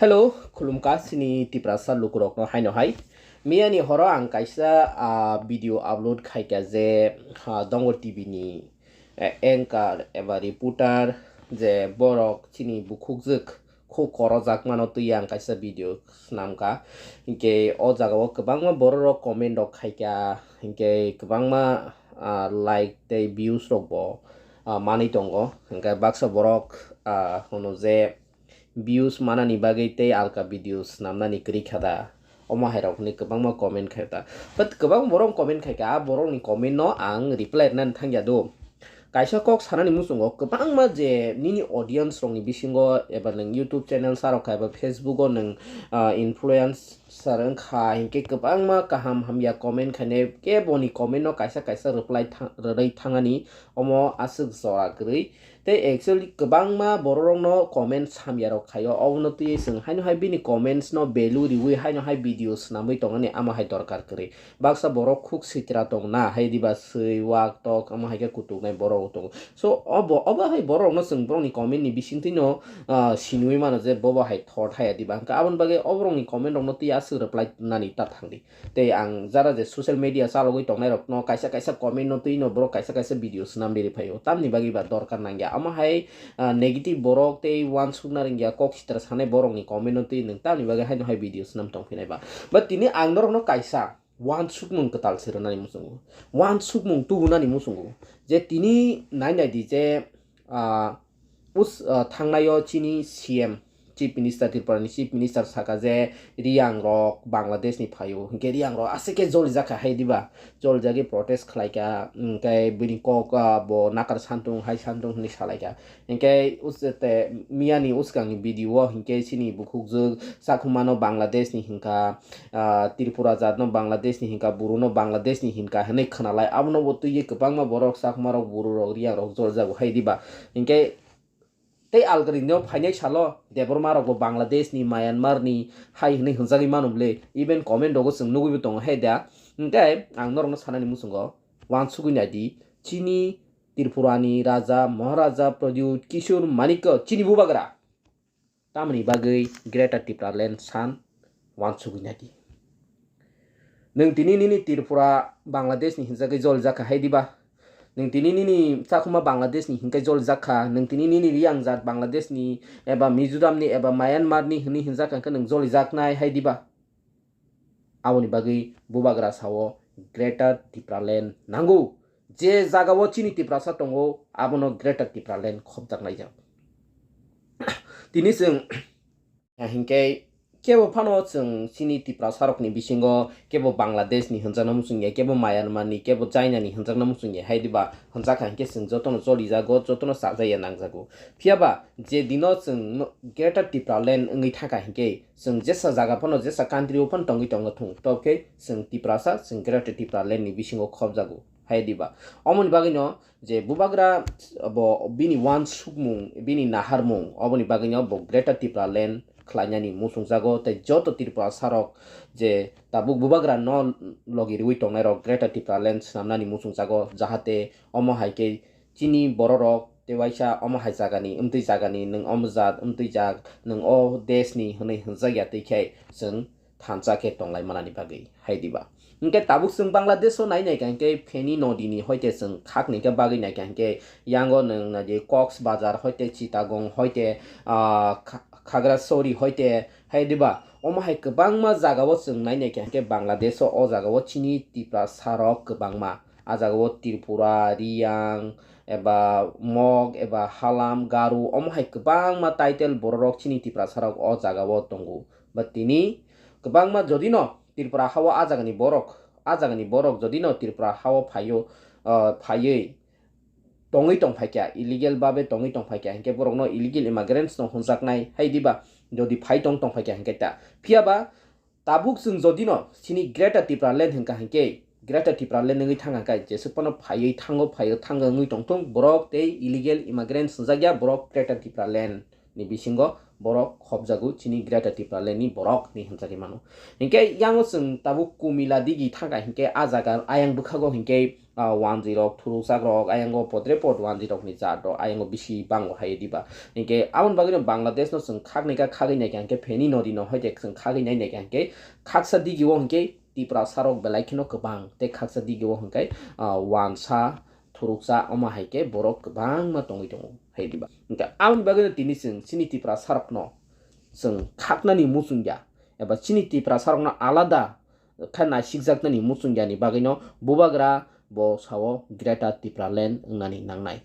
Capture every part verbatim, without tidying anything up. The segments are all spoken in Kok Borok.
Hello, khulumkha chini Tiprasa lukurokno haino hai. Miyani horo ang kaisa, ah, video upload khaikha je, ah, Dongor T V ni, eh, anchor eba reporter je borok chini bukhukjwk khuk korojak mano twi ang kaisa video swnamkha. Hinkhe o jagao kwbangma bororok comment rok khaikha, hinkhe kwbangma, ah, like tei views rokbo, ah, manwi tongo. Hinkhe baksa borok, ah, hwno je views manani bagwi tei alka video swnamnani kwrwi kha da? Omo hai rok hwnwi kwbangma comment khai ta. But kwbang borok comment khai kha, a borokni comment no ang reply rwnani thangya do. Kaisa kok sanani muchungo kwbangma je nini audience rokni bisingo eba nwng YouTube channel sa rok kha eba Facebook o nwng, ah, influencer wng kha hinkhe kwbangma kaham hamya comment khainai khe boni comment no kaisa kaisa reply tha-, rwrwi thangani omo aswk jora kwrwi. Tei actually kwbangma bororokno comment samyarok khaio, obono twiwi chwng haino hai bini comments no value riwi haino hai video swnamwi tongmani amo hai dorkar kwrwi. Baksa borok khuk sitra tong na, hai diba swi, wak, tok, omo hai khe kutuknai borok tongo. So, obo, obo hai borokno chwng borokni comment ni bisingtwino, ah, sinwi mano je bobo hai thot haya diba. Hwnkhe aboni bagwi oborokni comment rokno twi aswk reply nani ta thangdi. Tei ang jara je social media chalogwi tongnairokno kaisa kaisa comment no twi no borok kaisa kaisa video swnam riri phaio. Tamni bagwi ba dorkar nangya. Omo hai, ah, negative borok tei uansukna rwngya kok sitra sanai borokni comment no twi nwng tamni bagwi haino hai video swnam tongphinai ba. But tini ang norokno kaisa uansukmung kwtal se rwnani muchungo. Uansukmung tubunani muchungo. Je tini nai nai di je, ah, us-, ah, thangnaio chini C M, Chief Minister, Tripura ni Chief Minister saka je Riyang rok Bangladesh ni phaio, hinkhe Riyang rok aswk khe jolijak kha hai diba, jolijagwi protest khlai kha, hinkhe bini kok, ah, bo nakar santung hai santung hinwi salai kha. Hinkhe us-, te, miyani uskang ni video o hinkhe chini bukhukjwk Chakhuma no Bangladesh ni hinkha, ah, Tripura jat no Bangladesh ni hinkha, Buru no Bangladesh ni hinkha hinwi khwnalai. Abono bo twiwi kwbangma borok Chakma rok, Buru rok, Riyang rok joljago hai diba. Hinkhe tei algari no phainai salo Debbarma rok bo Bangladesh ni, Myanmar ni hai hinwi hwnjagwi mano bwle. Even comment rogo chwng nugwi bo tongo hai da. Hinkhe ang norokno sanani muchungo uansukwi nai di, chini Tripura ni Raja Maharaja Pradyut Kishore Manikya chini bubagra. Tamoni bagwi Greater Tipraland san uansukwi nai di. Nwng tini nini Tripura Bangladesh ni hinjagwi jolijak kha hai diba? Nwng tini nini Chakhuma Bangladesh ni hinkhe jolijak kha, nwng tini nini Riyang jat Bangladesh ni eba Mizoram ni eba Myanmar ni hinwi hinjak kha, hinkhe nwng jolijaknai hai diba? Aboni bagwi bubagra sao Greater Tipraland nango. Je jagao chini Tiprasa tongo, abono Greater Tipraland khopjaknai jak. Tini chwng hinkhe kebo phano chwng chini Tiprasa rokni bisingo kebo Bangladesh ni hwnjakna muchungya, kebo Myanmar ni, kebo China ni hwnjakna muchungya hai diba? Hwnjak kha hinkhe chwng jotono cholijago, jotono chajaya nangjago. Phiyaba je dino chwng no-, Greater Tipraland wngwi thangkha hinkhe chwng jesa jaga phano, jesa country o phano tongwi tongo thung, tobokhe chwng Tiprasa, chwng Greater Tipraland ni bisingo khopjago hai diba? Omoni bagwino je bubagra bo bini uansukmung, bini naharmung, oboni bagwino bo Greater Tipraland khlainani muchungjago, tei joto Tiprasa rok je tabuk bubagra no logi riwi tongnairok Greater Tipraland swnamnani muchungjago, jahate omo hai khe chini bororok tei waisa omo hai jagani, wmtwi jagani, nwng omo jat wmtwi jak, nwng o desh ni hwnwi hwnjakya twi khe chwng thansa khe tonglai manani bagwi hai diba? Hinkhe tabuk chwng Bangladesh o nai naikha hinkhe Feni nodi ni hoite chwng khakni khe bagwi naikha hinkhe yango nwng naidi Cox Bazar hoite, Chittagong hoite, ah, Kha-, Khagrasori hoite hai diba? Omo hai kwbangma jagao chwng nai naikha hinkhe Bangladesh o, o jagao chini Tiprasa rok kwbangma. A jagao Tripura, Riyang, eba Mog, eba Halam, Garu, omo hai kwbangma title bororok chini Tiprasa rok o jagao tongo. But tini kwbangma jodino Tripura hao a jagani borok, a jagani borok jodino Tripura hao phaio, ah, phaiwi tongwi tongphaikha, illegal babe tongwi tongphaikha, hinkhe borokno illegal immigrants no hwnjaknai hai diba? Jodi phai tong tongphaikha hinkhe ta. Phiyaba tabuk chwng jodino chini Greater Tipraland hwnkha hinkhe, Greater Tipraland wngwi thangkha hinkhe, jesuk phano phaiwi thango, phaiwi thango wngwi tongthung borok tei illegal immigrants hwnjakya borok Greater Tipraland ni bisingo Borok khopjago chini Greater Tipraland ni borok hinwi hinjagwi mano. Hinkhe yango chwng tabuk Kumila digi thangkha hinkhe ah jaga ayang bwkhago hinkhe, ah, wanjwi rok, thuruksak rok, ayango podre pod wanjwi rokni jat rok ayango bisi bango hai diba. Hinkhe aboni bagwino Bangladesh no chwng khaknai kha, khagwi naikha hinkhe pheni nodi no hoite chwng khagwi nai naikha hinkhe khaksa digi o hinkhe Tiprasa rok belai kheno kwbang tei khaksa digi o hinkhe, ah, wansa, thuruksa omo hai khe borok kwbangma tongwi tongo hai diba. Hinkhe aboni bagwino tini chwng chini Tiprasa rokno chwng khaknani muchungya eba chini Tiprasa rokno alada khe naisikjaknani muchungyani bagwino bubagra bo sao Greater Tipraland wngnani nangnai.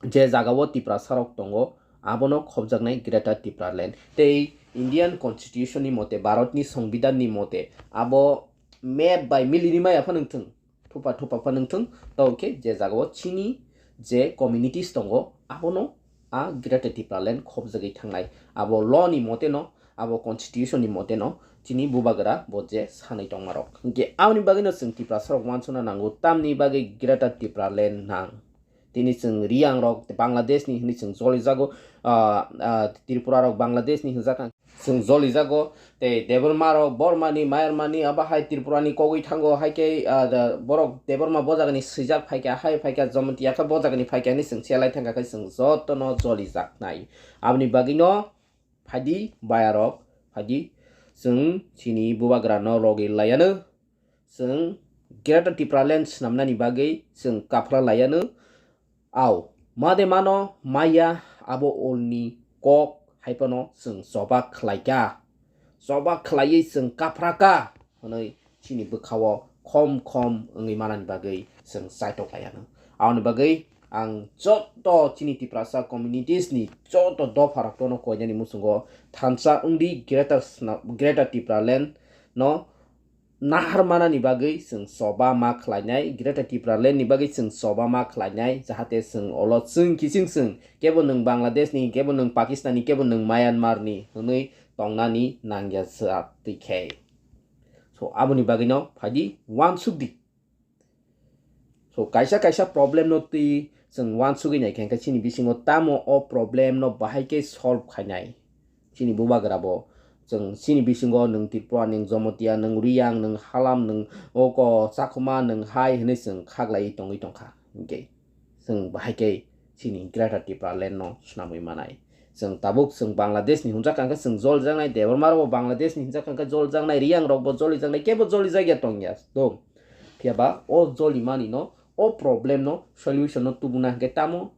Je jagao Tiprasa rok tongo, abono khopjaknai Greater Tipraland. Tei Indian Constitution ni mote, Bharat ni Songbidan ni mote, abo map bai milinwi maya phano wngthung, thupa thupa phano wngthung, tei khe je jagao chini je communities tongo, abono a Greater Tipraland khopjagwi thangnai. Abo law ni mote no, abo constitution ni mote no, chini bubagra bo je sanwi tongmarok. Hinkhe aboni bagwino chwng Tiprasa rok uansukna nango, tamni bagwi Greater Tipraland nang. Tini chwng Riang rok Bangladesh ni hinwi chwng jolijago, ah, ah, Tripura rok Bangladesh ni hinjak ang. Chwng jolijago, tei Debbarma rok Burma ni, Myanmar ni, abo hai Tripura ni kogwi thango, hai khe, ah, da, borok Debbarma bo jaga ni swijak phaikha, hai phaikha, Jamatia khe bo jaga ni phaikha hinwi chwng se lai thangkha khe chwng joto no jolijaknai. Aboni bagwi no phaidi bayarok, phaidi chwng chini bubagra no logi laiano. Chwng Greater Tipraland swnamnani bagwi chwng kaphra laiano. Au, made mano maya abo olni kok hai phano chwng choba khlaikha. Choba khlaiwi chwng kaphra kha hwnwi chini bwkhao khom khom wngwi manani bagwi chwng chaitok laiano. Aboni bagwi ang joto chini Tiprasa communities ni joto dopha rok tono koinani muchungo thansa wngdi Greater Sna-, Greater Tipraland no nahar manani bagwi chwng choba ma khlainai, Greater Tipraland ni bagwi chwng choba ma khlainai, jahate chwng olo chwng kiching chwng kebo nwng Bangladesh ni, kebo nwng Pakistan ni, kebo nwng Myanmar ni hwnwi tongnani nangya sa twi khe. So, aboni bagwi no phaidi uansuk di. So, kaisa kaisa problem no twi chwng uansugwi naikha hinkhe chini bisingo tamo o problem no bahai khe solve khainai. Chini bubagra bo chwng chini bisingo nwng Tripura, nwng Jamatia, nwng Riang, nwng Halam, nwng oko Chakma, nwng hai hwnwi chwng khaklaiwi tongwi tongkha. Hinkhe chwng bahai khe chini Greater Tipraland no swnamwi manai. Chwng tabuk chwng Bangladesh ni hwnjak kha khe chwng jolijaknai, Debbarma rok bo Bangladesh ni hwnjak kha khe jolijaknai, Riang rok bo jolijaknai, kebo jolijakya tongya. To, phiya ba o jolimani no, o problem no solution no tubuna hinkhe tamo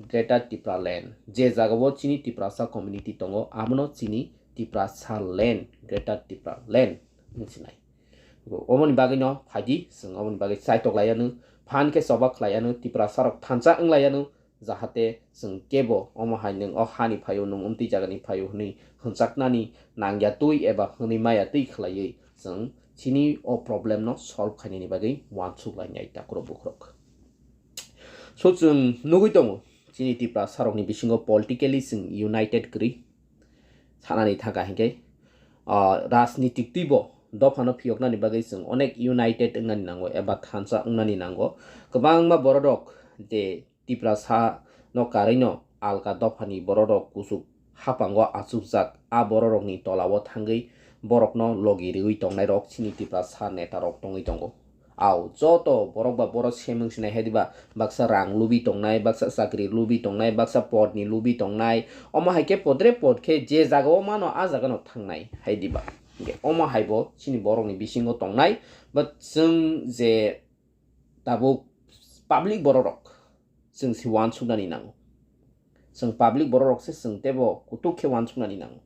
Greater Tipraland. Je jagao chini Tiprasa community tongo, abono chini Tiprasa land, Greater Tipraland hwnwi sinai. Oboni bagwi no phaidi, chwng oboni bagwi chaitok laiano, phan khe choba khlaiano, Tiprasa rok thansa wng laiano, jahate chwng kebo omo hai nwng o hani phaio, nwng umtwi jagani phaio hwnwi hwnjaknani nangya twi eba hwnwi maya twi khlaiwi chwng chini o problem no solve khainani bagwi uansuk lainai takhurok bukhurok. So chwng nugwi tongo, chini Tiprasa rokni bisingo politically chwng united kwrwi sanani thangkha hinkhe, ah, rajnitik twibo dophano phiyoknani bagwi chwng onek united wngnani nango eba thansa wngnani nango. Kwbangma bororok je Tiprasa no karwi no alka dophani bororok kuchuk hapango achukjak, a bororokni tolao thangwi borokno logi rwui tongnairok chini Tiprasa netarok tongwi tongo. Au, joto borok ba borok semung sinai hai diba, baksa rang lubi tongnai, baksa chakri lubi tongnai, baksa podni lubi tongnai, omo hai khe podre pod khe je jagao mano a jagano thangnai hai diba. Hinkhe omo hai bo chini borokni bisingo tongnai, but chwng je tabuk public bororok chwng se uansuknani nango. Chwng public bororok se chwng teibo kutuk khe uansuknani nango.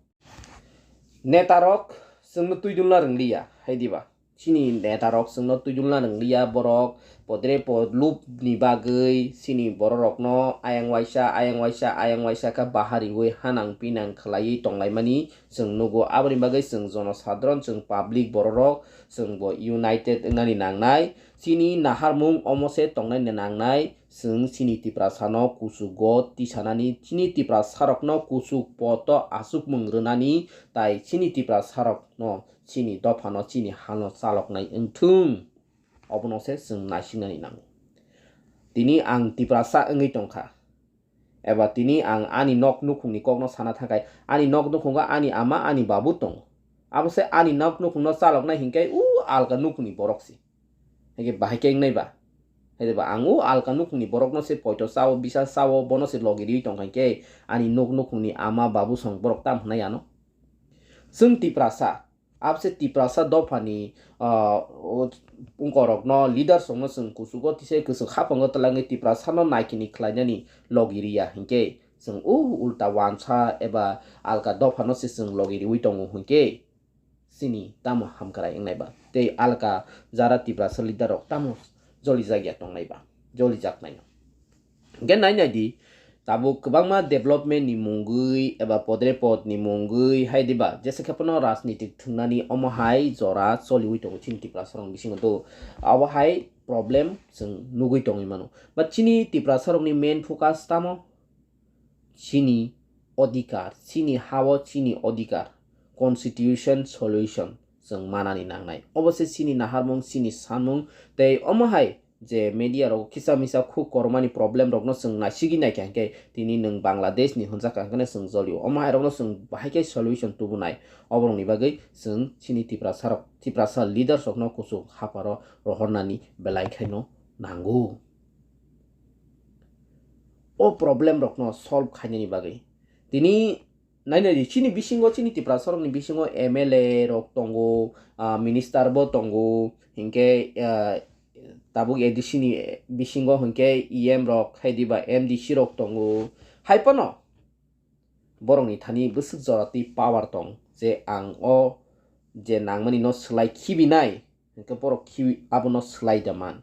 Netarok chwngno twidulna rwngliya hai diba? Chini netarok chwngno twidulna rwngliya, borok podre pod lubni bagwi chini bororokno ayang waisa, ayang waisa, ayang waisa khe bahariwi hanang pinang khlaiwi tonglaimani chwng nugo. Aboni bagwi chwng jonosadharon, chwng public bororok, chwngbo united wngnani nangnai. Chini naharmung omo se tongnai nangnai, chwng chini Tiprasano kuchugo tisanani, chini Tiprasarokno kuchuk poto achukmung rwnani, tai chini Tiprasarokno chini dophano, chini halno chaloknai wngthung. Obono se chwng naisiknani nango. Tini ang Tiprasa wngwi tongkha. Eba tini ang ani nok nukhungni kokno sana thangkhai, ani nok nukhungo ani ama, ani babu tongo. Abo se ani nok nukhungno chaloknai hinkhe u alka nukhungni borok se. Hinkhe bahai khe wngnai ba? Hai ba ang u alka nukhungni borokno se poito chao, bisa chao, bono se logi riwi tongkha hinkhe ani nok nukhungni ama, babu song borok tam hwnai ano? Chwng Tiprasa, abse Tiprasa dophani, ah, o, ungkorokno, leaders rokno chwng kuchugo tise kwchwk haphango twlangwi Tiprasano naikini khlainani logi riya hinkhe chwng u ulta wansa eba alka dophano se chwng logi riwi tongo hinkhe chini tamo hamkrai wngnai ba? Tei alka jara Tiprasa leader rok tamo jolijak ya tongnai ba? Jolijaknai no. Hinkhe nai nai di, tabuk kwbangma development ni mungwi eba podre pod ni mungwi hai diba, jesa khe phano rajnitik thwngnani omo hai jora choliwi tongo chini Tiprasa rokni bisingo do. Abo hai problem chwng nugwi tongwi mano. Ba chini Tiprasa rokni main focus tamo? Chini odhikar, chini ha-o chini odhikar, constitution solution chwng manani nangnai. Obo se chini naharmung, chini sanmung, tei omo hai je media rok kisa misa khuk kormani problem rokno chwng naisigwi naikha hinkhe tini nwng Bangladesh ni hwnjakha hinkhe chwng jolio. Omo hai rokno chwng bahai khe solution tubunai. Oborokni bagwi chwng chini Tiprasa rok, Tiprasa leaders rokno kuchuk hapharo rohornani belai khaino nango. O problem rokno solve khainani bagwi tini nainai di, chini bisingo, chini Tiprasa rokni bisingo M L A rok tongo, ah, minister bo tongo, hinkhe, ah, tabuk A D C ni bisingo hinkhe E M rok, hai diba M D C rok tongo. Hai phano borokni thani bwswk jora twi power tong je ang o je nangmani no swlai khibinai, hinkhe borok khibi abono swlai da man.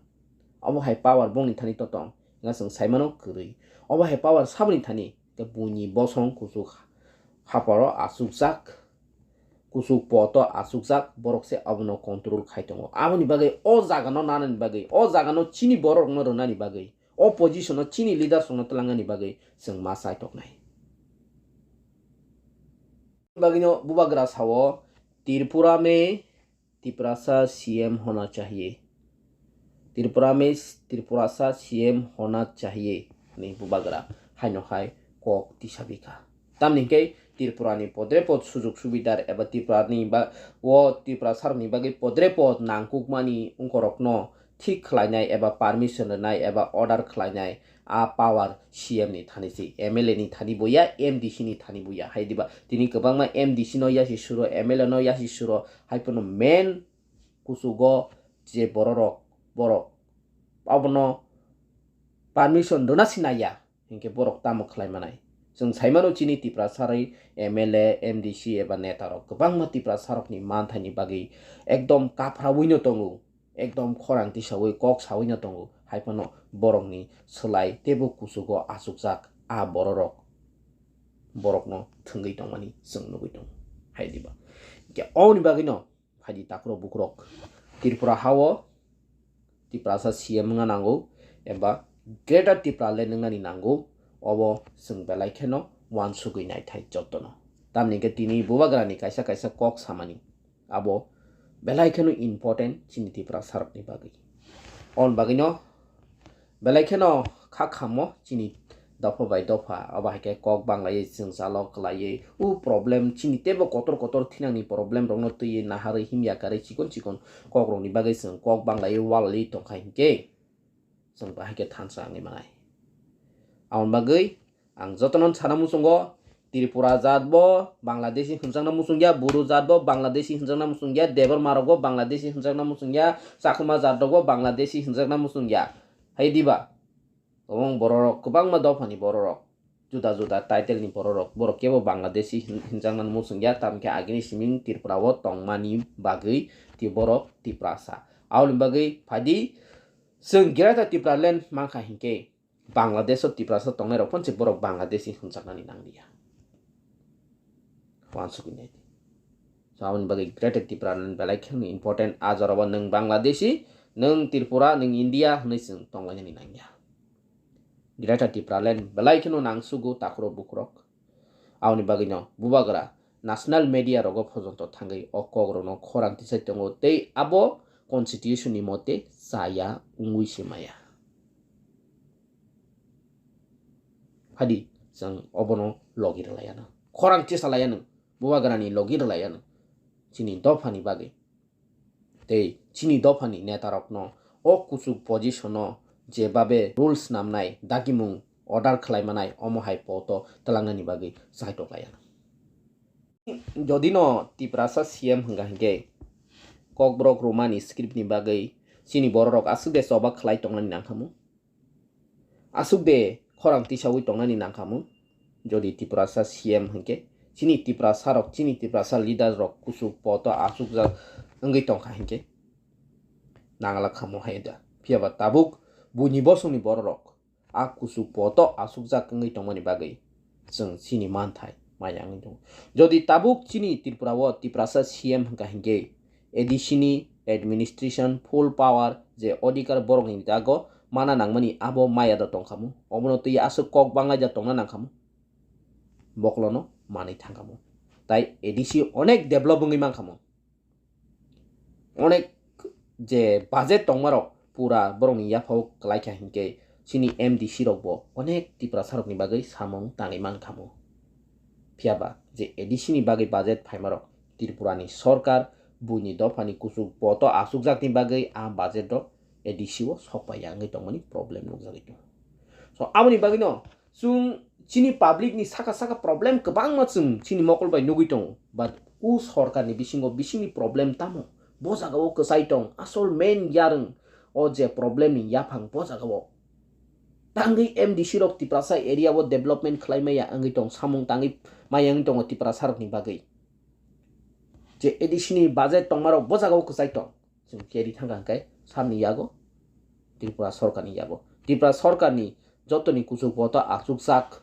Obo hai power bongni thani to tong, hinkhe chwng sai mano kwrwi. Obo hai power saboni thani, hinkhe buini bosong kuchuk haparo achukjak, kuchuk poto achukjak, borok se abono control khai tongo. Aboni bagwi o jagano nanani bagwi, o jagano chini borok rokno rwnani bagwi, o position o chini leaders rokno twlangnani bagwi chwng ma chai toknai. Bagwino bubagra sao, Tripura me Tiprasa C M hona chahiye. Tripura me Tripurasa C M hona chahiye, ni bubagra haino hai kok tisabikha. Tamni hinkhe Tripura ni podre pod sujug subidar eba Tripura ni ba, o Tiprasa rokni bagwi podre pod nangkukmani ungkorokno thik khlainai eba permission rwnai eba order khlainai, a power C M ni thani se, M L A ni thani bo ya, M D C ni thani bo ya. Hai diba, tini kwbangma M D C no yasi suro, M L A no yasi suro, hai phano main kuchugo je bororok, borok abono permission rwna sinai ya, hinkhe borok tamo khlai manai? Chwng sai mano chini Tiprasa rwi M L A, M D C eba neta rok kwbangma Tiprasa rokni manthaini bagwi ekdom kaphrawi no tongo. Ekdom khorang tisawi kok sawi no tongo, hai phano borokni swlai teibo kuchugo achukjak a bororok borokno thwngwi tongmani chwng nugwi tongo. Hai diba? Hinkhe oboni bagwino phaidi takhurok bukhurok Tripura hao Tiprasa C M wngna nango eba Greater Tipraland wngnani nango, obo chwng belai kheno uansugwi naithai jotono. Tamni hinkhe tini bubagrani kaisa kaisa kok samani abo belai kheno important chini Tiprasa rokni bagwi. On bagwino belai kheno kha khammo chini dopha bai dopha, abo hai khe kok banglaiwi chwng chalo kwlaiwi, u problem chini teibo kotor kotor thinangni problem rokno twiwi naharwi himya karwi chikon chikon kok rokni bagwi chwng kok banglaiwi walaiwi tongkha hinkhe chwng bahai khe thansa wngwi manai. Aboni bagwi ang jotono sana muchungo, Tripura jat bo Bangladeshi hwnjakna muchungya, Buru jat bo Bangladeshi hwnjakna muchungya, Debbarma rok bo Bangladeshi hwnjakna muchungya, Chakma jat rok bo Bangladeshi hwnjakna muchungya. Hai diba? Kwbang bororok, kwbangma dophani bororok, juda juda title ni bororok, borok kebo Bangladeshi hin-, hinjakna muchungya, tamkhe agini siming Tripura o tongmani bagwi ti borok Tiprasa. Aboni bagwi phaidi chwng Greater Tipraland mankha hinkhe Bangladesh o Tiprasa tongnai rok phano se borok Bangladeshi hinjaknani nangliya. Uansukwi nai di. So, aboni bagwi Greater Tipraland belai kheno important. A jorao nwng Bangladeshi, nwng Tripura, nwng India hwnwi chwng tonglainani nangya. Greater Tipraland belai kheno nangsugo takhurok bukhurok. Aboni bagwino bubagra national media rogo phojokto thangwi o kokrokno khorang tisai tongo tei abo constitution ni mote chaya wngwi se maya. Phadi, Chwng obono logi rwlaiya nw. Khorang tisa laiya nw. Bubagrani logi rwlaiya nw. Chini dophani bagwi. Tei chini dophani netarokno o kuchuk position-o jebabe rules namnai, dagimung order khlaimanai, omo hai poto twlangnani bagwi chaitok laiya nw. Jodi no Tiprasa C M hwnkha hinkhe, Kokborok Romani script ni bagwi chini bororok aswk de choba khlai tongnani nangkhamu? Aswk de khorang tisaui tongnani nangkhamu? Jodi Tiprasa C M hinkhe, chini Tiprasa rok, chini Tiprasa leader rok kuchuk poto achukjak wngwi tongkha hinkhe, nangla khamu hai da. Phiya ba tabuk buini bosongni bororok a kuchuk poto achukjak wngwi tongmani bagwi chwng chini manthai maya wngwi tongo. Jodi tabuk chini Tripura o Tiprasa C M hwnkha hinkhe A D C ni administration full power je odhikar borokni jago mana nangmani abo maya da tongkhamu, obono twi aswk kok banglaija tongna nangkhamu, bokolono manwi thangkhamu. Tai A D C onek develop wngwi mankhamu. Onek je budget tongmarok pura borokni yaphao kwlaikha hinkhe chini M D C rokbo onek Tiprasarokni bagwi samung tangwi mankhamu. Phiya ba je A D C ni bagwi budget phaimarok Tripurani sorkar buini dophani kuchuk poto achukjakni bagwi a budget rok A D C o sokpaiya wngwi tongmani problem nukjagwi tongo. So aboni bagwino chwng chini public ni saka saka problem kwbangma chwng chini mokol bai nugwi tongo, but o sorkar ni bisingo bisingni problem tamo? Bo jaga o kwchai tong, asol main yarwng o je problem ni yaphang bo jaga o. Tangwi M D C rok Tiprasa area o development khlai maya wngwi tong, samung tangwi maya wngwi tongo Tiprasa rok ni bagwi. Je A D C ni budget tongmarok bo jaga o kwchai tong. Chwng keri thangkha hwnkhe samni yago, Tripura sorkarni yago. Tripura sorkarni jotoni kuchuk poto achukjak,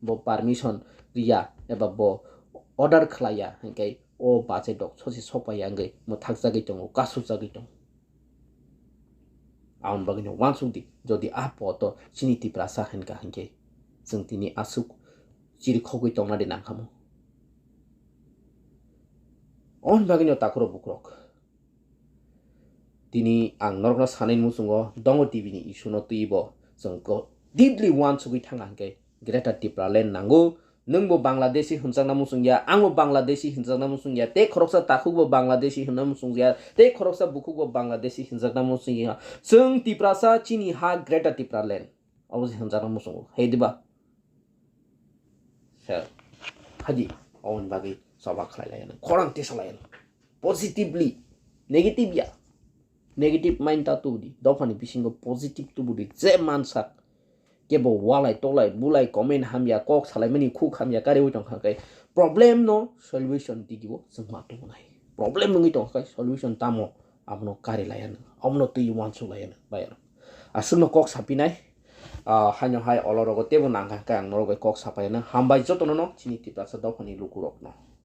bo permission riya eba bo order khlaiya hwnkhe o budget rok sosi sokpaiya wngwi mwthakjagwi tongo, kasukjagwi tongo. Aboni bagwino uansuk di, jodi a poto chini Tiprasa hwnkha hwnkhe chwng tini aswk chirikhogwi tongna de nangkhamu? Aboni bagwino takhurok bukhurok. Tini ang norokno sanai muchungo Dongo T V ni issue no twibo chwng ko deeply uansugwi thangkha hwnkhe Greater Tipraland nango. Nwngbo Bangladeshi hwnjakna muchungya, angbo Bangladeshi hwnjakna muchungya, tei khoroksa takhukbo Bangladeshi hwnna muchungya, tei khoroksa bukhukbo Bangladeshi hwnjakna muchungya. Chwng Tiprasa chini ha Greater Tipraland. Abo se hwnjakna muchungo. Hai diba? Sir, hadi, aboni bagwi choba khlai lai nang. Khorang tesa lai nang. Positively, negative ya. Negative mind ta tubudi. Dophani bisingo positive tubudi. Je mansak. Kebo walai tolai bulai comment hamya, kok salaimani khuk hamya kariwi tongkha khe problem no solution digibo chwng ma tubunai. Problem wngwi tongkha khe solution tamo abono kari lai nang. Abono twi uansuk lai nang. Bai ano. Aswkno kok sapinai. Ah, haino hai olorogo tebo nangkha khe ang norok bai kok sapai nang. Hambai jotono no chini Tiprasa dophani lukurokno.